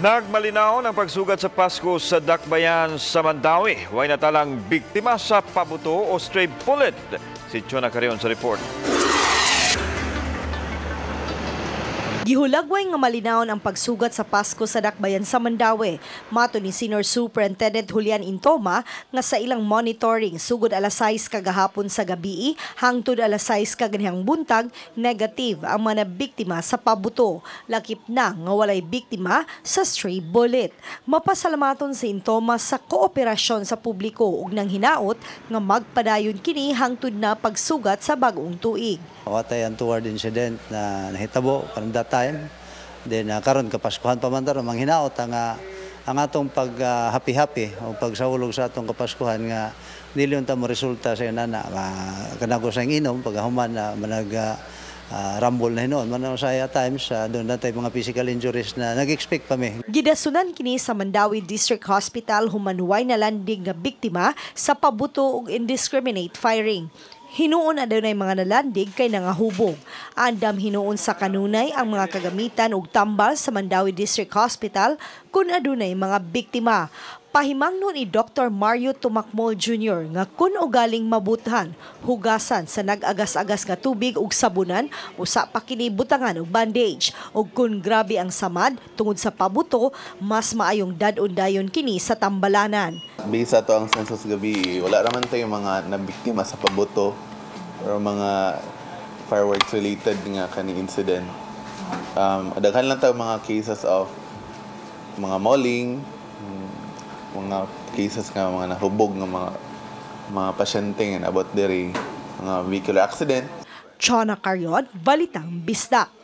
Nagmalinaw ng pagsugat sa Pasko sa Dakbayan sa Mandaue. Way natalang biktima sa pabuto o stray bullet. Si Chona Carion sa report. Gihulagway nga malinawon ang pagsugat sa Pasko sa Dakbayan sa Mandaue. Mato ni Senior Superintendent Julian Intoma nga sa ilang monitoring sugod alas 6 kagahapon sa gabi hangtod alas 6 kaganihang buntag, negative ang mga biktima sa pabuto. Lakip na nga walay biktima sa stray bullet. Mapasalamaton si Intoma sa kooperasyon sa publiko ug nang hinaot nga magpadayon kini hangtod na pagsugat sa bagong tuig. Watay untoward incident na nahitabo karon that time. Then karon Kapaskuhan pa man taron, manghinaot ang atong pag happy-happy o pagsahulog sa atong Kapaskuhan nga dili unta mo resulta sa inana kanago sa inom pagkahuman na manag rumble na hinuon man sa times doon natay mga physical injuries na nag-expect pa mi. Gidasunan kini sa Mandaue District Hospital human way nalandig nga biktima sa pabuto ug indiscriminate firing. Hinuon adunay mga nalandig kay nangahubog. Andam hinuon sa kanunay ang mga kagamitan ug tambal sa Mandaue District Hospital kung adunay mga biktima. Pahimangno ni Dr. Mario Tumakmol Jr. nga kun ugaling mabuthan, hugasan sa nag-agas-agas nga tubig ug sabunan, usa pa kini butangan og bandage. Ug kun grabe ang samad tungod sa pabuto, mas maayong dad-on dayon kini sa tambalanan. Based sa ato ang census gabi, wala raman tayo mga nabiktima sa pabuto or mga fireworks related nga kani incident. Daghan lang tayo mga cases of mga mauling, mga cases nga mga nahubog nga mga pasyente nga naabot diri, mga vehicular accident. Chona Carion, Balitang Bisdak.